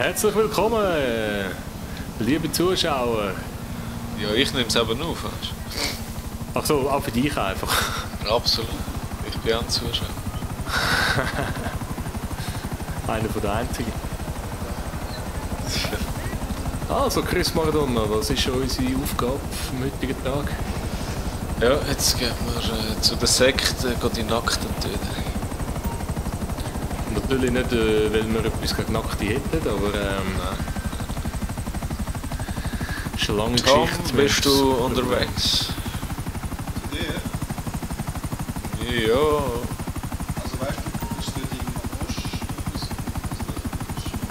Herzlich willkommen, liebe Zuschauer. Ja, ich nehme es aber nur auf. Weißt? Ach so, auch für dich einfach. Absolut. Ich bin ein Zuschauer. Einer von den einzigen. Also Chris Maradona, was ist schon unsere Aufgabe am heutigen Tag? Ja, jetzt gehen wir zu der Sekte, gehen die Nackten töten. Natürlich nicht, weil wir etwas gegen Nackte hätten, aber Nein. ist eine lange Tom, Geschichte. bist du unterwegs? Zu dir? Ja. Also weißt du, ist dort im Ost?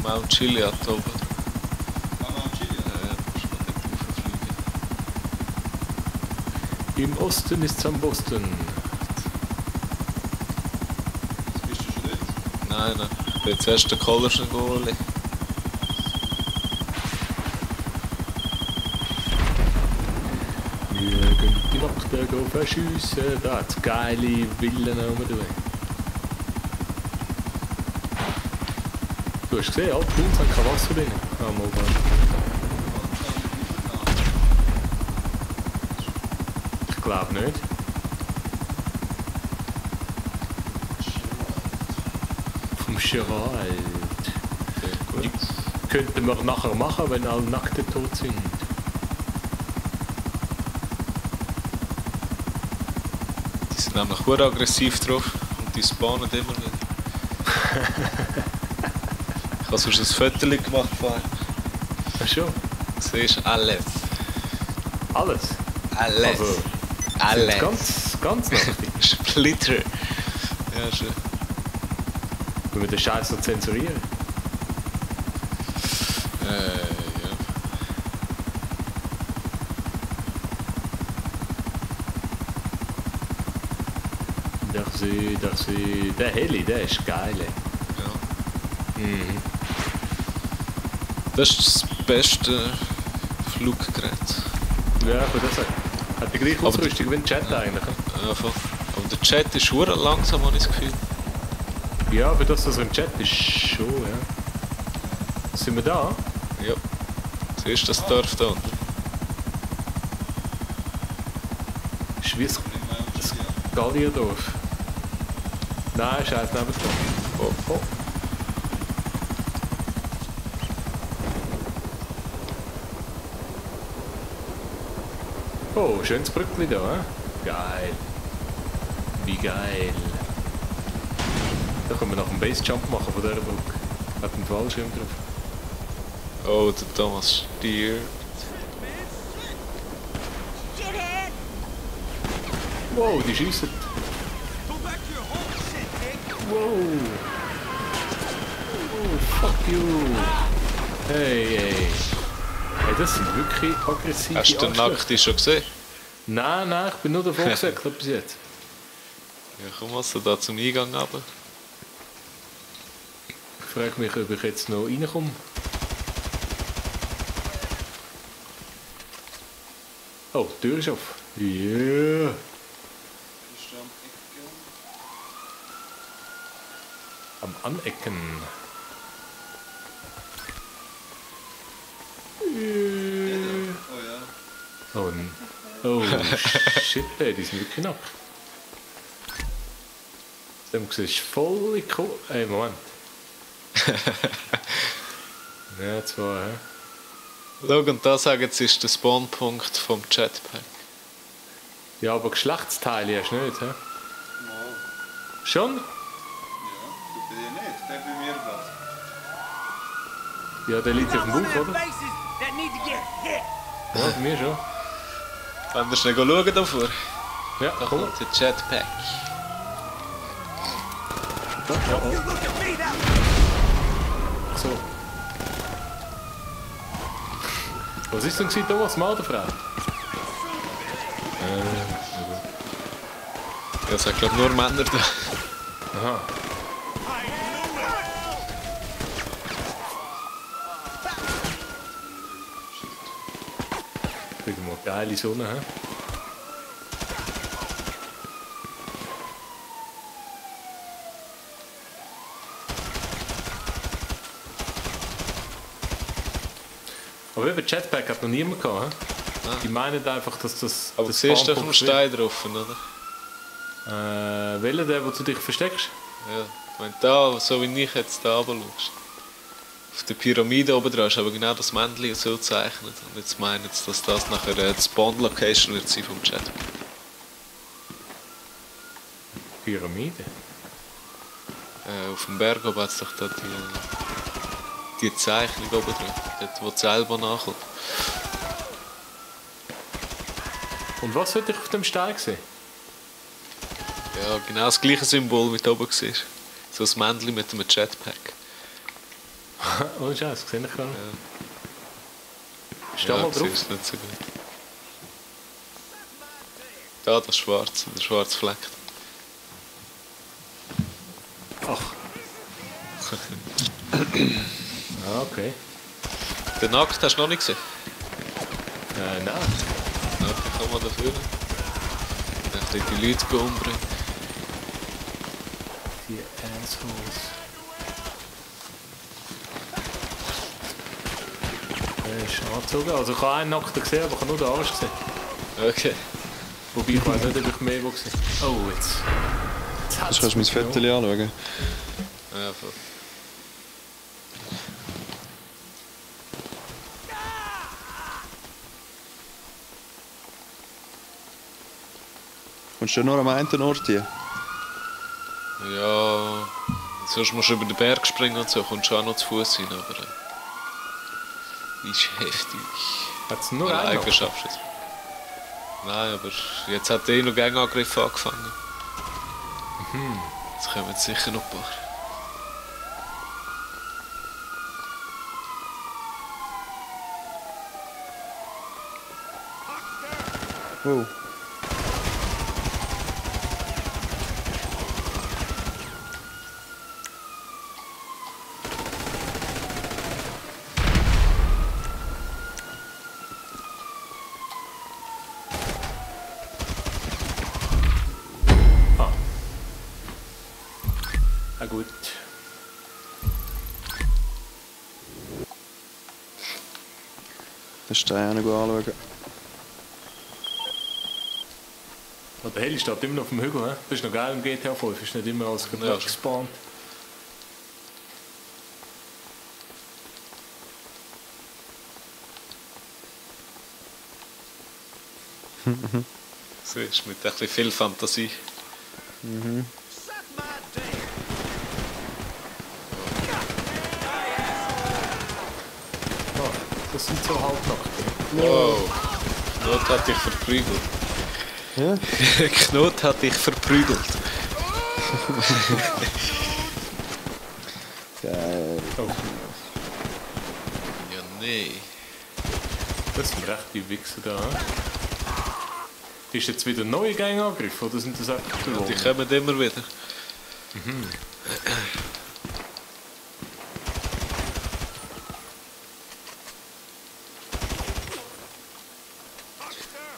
Mount Chiliad oben. Mount Chiliad? Ja, du musst mal dort rauffliegen. Im Osten ist es am Boston. Bist du schon dort? Nein. Ich bin zuerst den Collerschen geholt. Wir gehen die Nackten verschiessen, da hat es geile Villen rum. Du hast gesehen, alle Pools haben kein Wasser drin. Ah, mal da. Ich glaube nicht. Vom Gerald. Gut. Könnten wir nachher machen, wenn alle Nackten tot sind. Die sind nämlich gut aggressiv drauf und die spawnen immer wieder. Ich habe sonst ein Foto gemacht von einem. Ach schon? Du siehst alles. Alles? Alles. Also, sind alles. ganz nackte. Splitter. Ja, schön. Wenn wir den Scheiß noch zensurieren. Ja. Der Heli, der ist geil. Ja. Mhm. Das ist das beste Fluggerät. Ja, aber das hat die gleiche Aber Ausrüstung wie ein Chat eigentlich. Ja, voll. Aber der Chat ist verdammt langsam, habe ich das Gefühl. Ja, aber das im Chat ist schon, ja. Sind wir da? Ja. Siehst du das Dorf da unten? Ist wie ein Mount Chiliad? Gallierdorf. Nein, scheiß nebendran. Oh. Oh, schönes Brückli da, Geil. Wie geil. Da können wir noch einen Basejump machen von dieser Brücke. Hat einen Fallschirm drauf. Oh, der Thomas Stier. Wow, die schiessen. Wow. Oh, fuck you. Hey. Hey, das sind wirklich aggressive Hast du den Arschlöcher. Nackten schon gesehen? Nein, ich bin nur davon gesäckelt bis jetzt. Ja, komm also da zum Eingang runter. Ich frage mich, ob ich jetzt noch reinkomme. Oh, die Tür ist auf. Yeah. Bist du am Ecken? Am Anecken. Oh ja. Oh shit, ey, die sind wirklich nackt. Das ist voll cool. Ey, Moment. Ja, zwar, hä? Schau, und da sagen sie, ist der Spawnpunkt vom Jetpack. Ja, aber Geschlechtsteile hast du nicht, hä? Mal. Schon? Ja, du bei dir nicht. Der bei mir gerade. Ja, der liegt auf dem Bauch, oder? Ja, bei mir schon. Wollen wir schnell schauen davor? Ja, Da komm. kommt der Jetpack. So. Was ist denn gewesen, Thomas, Mann oder Frau? Ja, es hat glaube nur Männer da. Aha. Kriegen wir geile Sonne, hä? Aber eben Jetpack hat noch niemand gehabt. He? Ah. Die meinen einfach, dass das... Aber du das siehst doch Spawnpunkt einen Stein drauf, oder? welcher, der, wo du dich versteckst? Ja. Ich meine, da, so wie ich jetzt da runter schaust. Auf der Pyramide oben dran ist aber genau das Männchen so gezeichnet. Und jetzt meinen sie, dass das nachher die Spawn-Location wird sein vom Chat. Pyramide? Auf dem Berg oben hat es doch da die Zeichnung oben dran. Dort, wo die Seilbahn nachkommt. Und was sollte ich auf dem Stein sehen? Ja, genau das gleiche Symbol wie du oben siehst. So ein Männchen mit einem Jetpack. Oh Scheiße, sehe ich gar nicht. Ja. Steh mal drauf. Siehst nicht so gut. Da, das Schwarze, der schwarze Fleck. Ach. Ah, okay. Den Nackt hast du noch nicht gesehen? Nein. Ja, dann kann man dafür. Dann die Leute umbringen. Die Assholes. Der ist angezogen. Also ich habe einen Nackten gesehen, aber ich habe nur den Arsch gesehen. Okay. Wobei ich weiß nicht, ob ich mehr gesehen habe. Oh, jetzt. Jetzt kannst du mein Foto anschauen. Ja, voll. Kommst du nur am einen Ort hier? Ja, sonst musst du über den Berg springen und so, kommst du auch noch zu Fuß hin, aber ist heftig. Hat es nur Alleine einen? schaffst du es. Nein, aber jetzt hat noch Gangangriff angefangen. Jetzt kommen jetzt sicher noch ein paar. Wow. Ah gut. Den Stein anschauen. Oh, der Heli steht immer noch auf dem Hügel. He? Das ist noch geil im GTA 5. Ist nicht immer als Ja. gespawnt. Siehst du, mit ein bisschen viel Fantasie. Oh, das sind so Halbnackte. Wow. Knot hat dich verprügelt. Ja? Knot hat dich verprügelt. Geil. Oh, Ja, nee. das sind recht die Wichser da. He? Ist jetzt wieder ein neuer Gangangriff oder sind das einfach die Die Rollen? kommen immer wieder.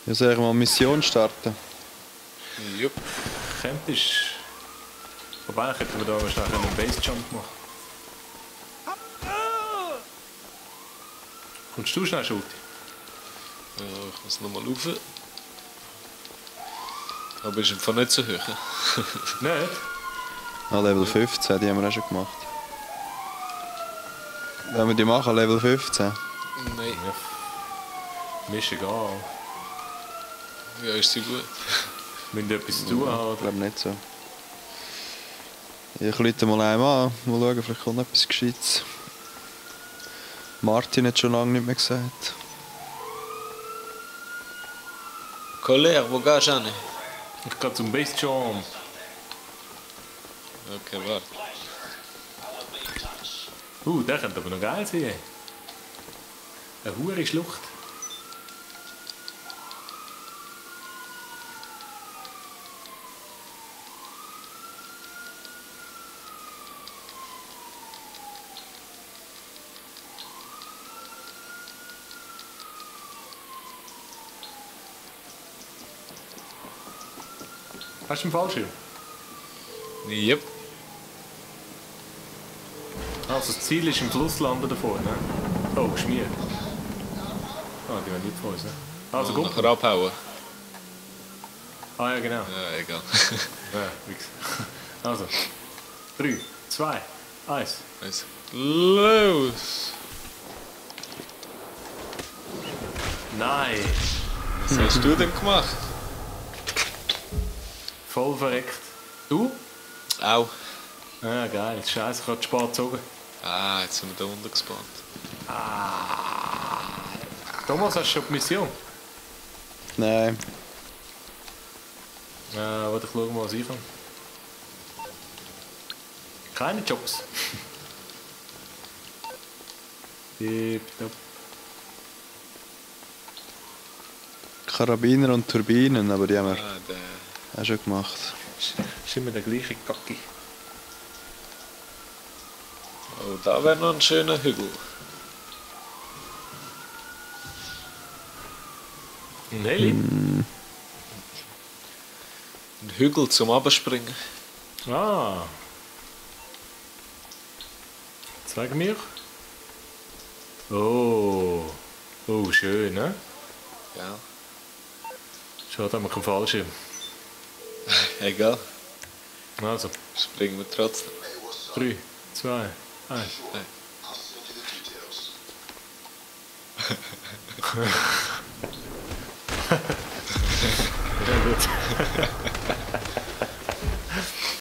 Ja, soll ich mal eine Mission starten? Jupp. Könntest. Aber eigentlich hätten wir da wahrscheinlich einen Basejump machen. Kommst du schnell, Schuti? Ja, ich muss nochmal rauf. Aber ist im Fall nicht so hoch. Nicht? Ah, Level 15, die haben wir auch schon gemacht. Wenn wir die machen, Level 15. Nein. Ja. Mir ist egal. Ja, ist sie gut. Wir müssen etwas zu tun haben. Ich glaube nicht so. Ich rufe mal einem an, mal schauen, vielleicht kommt etwas Gescheites. Martin hat schon lange nicht mehr gesagt. Kollege, wo gehst du hin? Ich gehe zum Basejump. Okay, warte. Der könnte aber noch geil sein. Eine hure Schlucht. Hast du einen Fallschirm? Jupp. Also das Ziel ist im Fluss landen davor, ne? Oh, geschmiert. Ah, die werden nicht von uns, ne? Also, Und gut. nachher abhauen. Ah, ja, genau. Ja, egal. Ja, fix. Also, 3, 2, 1. Also, los! Nein! Was hast du denn gemacht? Voll verreckt. Du? Au. Ah, geil. Scheiße, ich habe zu spät gezogen. Ah, jetzt sind wir da unten gespannt. Thomas, hast du schon die Mission? Nein. Warte, ich schaue mal, was ich kann. Keine Jobs. Tipptopp. Karabiner und Turbinen, aber die haben wir Ah, der. auch schon gemacht. Ist immer der gleiche Kacki. Oh, da wäre noch ein schöner Hügel. Ein Heli? Ein Hügel zum Abspringen. Ah. Zeig mir. Oh. Oh, schön, ne? Ja. Schade, haben wir keinen Fallschirm. Egal. Also, Springen wir trotzdem. 3, 2, 1. Ja, gut.